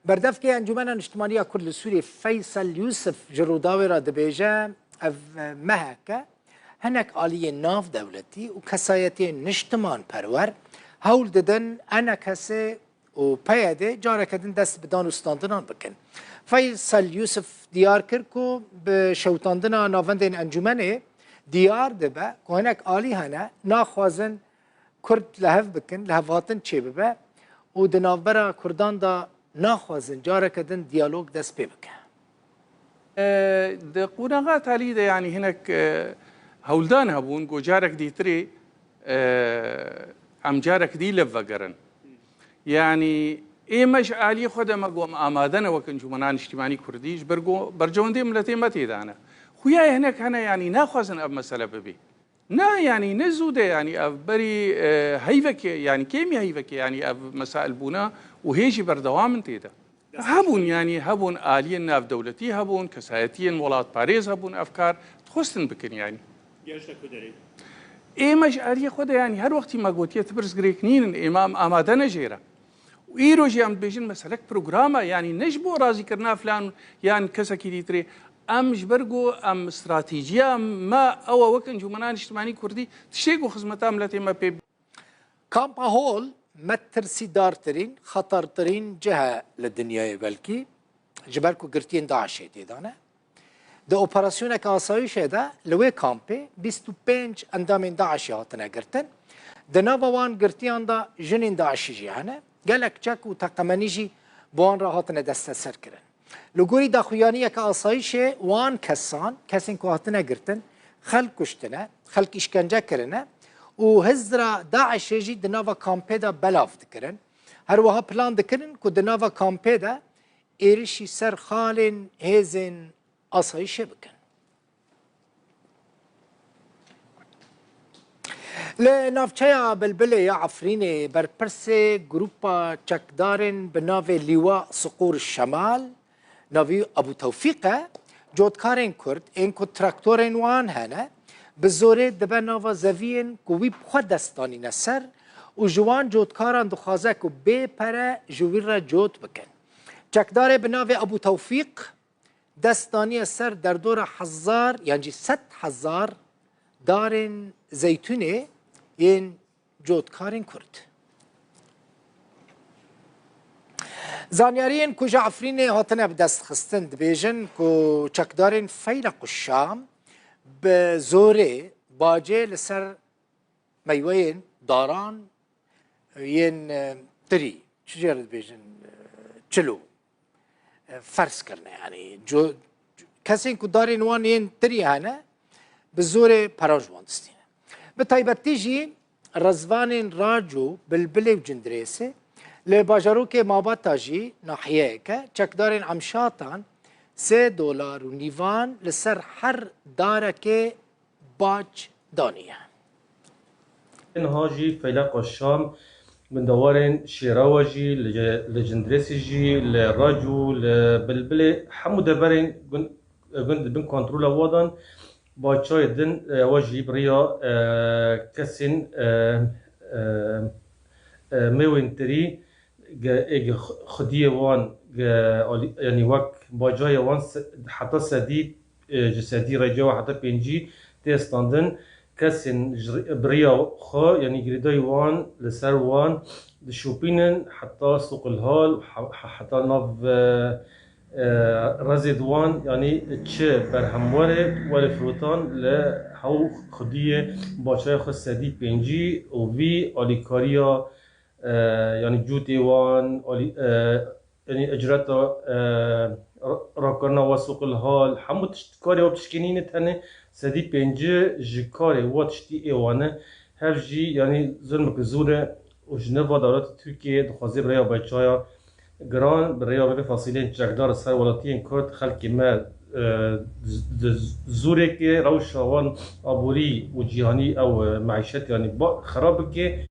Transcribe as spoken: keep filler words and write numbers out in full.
Berdevkê Encûmena Niştimanî ya Kurd li Sûriyê Feysel Yûsif ji Rûdawê re dibêje, ev meheke hinek aliyên navdewletî û kesayetiyên niştimanperwer hewl didin ENKSê û PYDê careke din dest bi dan û standinan bikin. Feysel Yûsif diyar kir ku bi şewitandina navendên encûmenê diyar dibe ku hinek alî hene naxwazin Kurd li hev bikin, lihevhatin çêbibe û di navbera Kurdan de naxwazin careke din diyalog dest pê bike. E, di qonaxa talî de, yanî hinek, e, hewldan hebûn ku carek dîtirê, e, em carek dî li vegerin. Yanî ême ji aliyê xwe de me got em amade ne wek Encûmena Niştimanî Kurdî, ji ber ku berjewendê miletê me tê de ne. Xuya hinek hene, yanî naxwazin ev mesele bibe. Na, yanî ne zû de, yanî ev berî, e, heyvekê, yanî kêmî heyvekê, yanî ev mesail bûne û hê jî berdewam in tê de. Hebûn, yanî hebûn aliyên navdewletî hebûn, kesayetiyên welatparêz hebûn, ev kar dixwestin bikin, yanî. Gehişte ku derê? Ê me ji aliyê xwe de, yanî her wextî me gotiye, ti pirsgirêk nînin, ê me em amade ne jê re. Û îro jî em dibêjin meselek program e, yanî ne ji bo razîkirina filan yan kesekî dîtirê. Em ji ber ku em stratejiya me ew e wek Encûmena Niştimanî Kurdî tiştê ku xizmeta miletê me pê. Kampa Hol metirsîdartirîn, xetertirîn cih e li dinyayê belkî, ji ber ku girtiyên DAIŞê tê de ne. Di operasyoneke asayîşê de li wê kampê bîst û pênc endamên DAIŞê hatine girtin. Di nava wan girtiyan de jinên DAIŞî jî hene. Gelek çek û teqemenî jî bi wan re hatine desteserkirin. Li gorî daxuyaniyeke asayîşê wan kesan, kesên ku hatine girtin, xelk kuştine, xelk îşkence kirine û hizra DAIŞê jî di nava kampê de belav dikirin. Her wiha plan dikirin ku di nava kampê de êrişî ser xalên hêzên asayîşê bikin. Li navçeya Bilbilê ya Efrînê berpirsê grûpa çekdarên bi navê Lîwa Siqûr Şemal, navî Ebû Tewfîq e, cotkarên Kurd ên ku traktorên wan hene, bi zorê dibe nava zeviyên ku wî bi xwe dest danîne ser û ji wan cotkaran dixwaze ku bê pere ji wî re cot bikin. Çekdarê bi navê Ebû Tewfîq dest daniye ser derdora hezar yan jî sed hezar darên zeytûnê yên cotkarên Kurd. Zanyariyên ku ji Efrînê hatine bi dest xistin dibêjin ku çekdarên Feyleq û Şam bi zorê bacê li ser meyweyên daran yên, e, tirî, çi jê re dibêjin, e, çilo, e, ferz kirine. Yanî co-, kesên ku darên wan yên tirî hene, bi zorê pera ji wan distîne. Bi taybetî jî rezvanên Raco, Bilbilê û Cindirêsê li bajarokê Mabata jî nahiyeyeke çekdarên Emşatan sê dolar û nîvan li ser her darekê bac daniye. Niha jî Feyleqa Şam gundewarên Şêrawa jî, li, li Cindirêsê jî, li Raco, li Bilbilê, hemû deverên gund, gund di bin kontrola wa dan. Baçayê din, e, wa jî bi riya, e, kesên, e, e, e, mêwên tirî, ge-, ê ge xu-, xwediyê wan, ge-, alî-, yanî wek bacayê wan se-, heta sedî, e, ji sedî rêcewa heta pêncî tê standin. Kesên ji ri-, bi riya xwe, yanî girêdayî wan li ser wan dişopînin heta Sûqilhal, he-, he-, heta nav, e, e, rezê di wan, yanî çi berhem were, were firotan li hew xwediyê baçayê xwe sedî pêncî û vî alîkariya, e, yanî cûtê wan, alî-, e, yanî icreta, e, ra-, rakirina wa Sûqilhal, hemû tişt, karê wa bi tişkî nîne, tenê sedî pêncî ji karê wa tiştî ê wan e. Hev jî, yanî zulmek zûr e û ji nava dewleta Tirkiyeyê dixwaze bi rêya baçaya giran, bi rêya vê fasîleyên çekdar ser welatiyên Kurd xelkê me, e, di, di zûrekê rewşa wan aborî û cîhanî ew, e, meîşet, yanî ba-, xerab bike.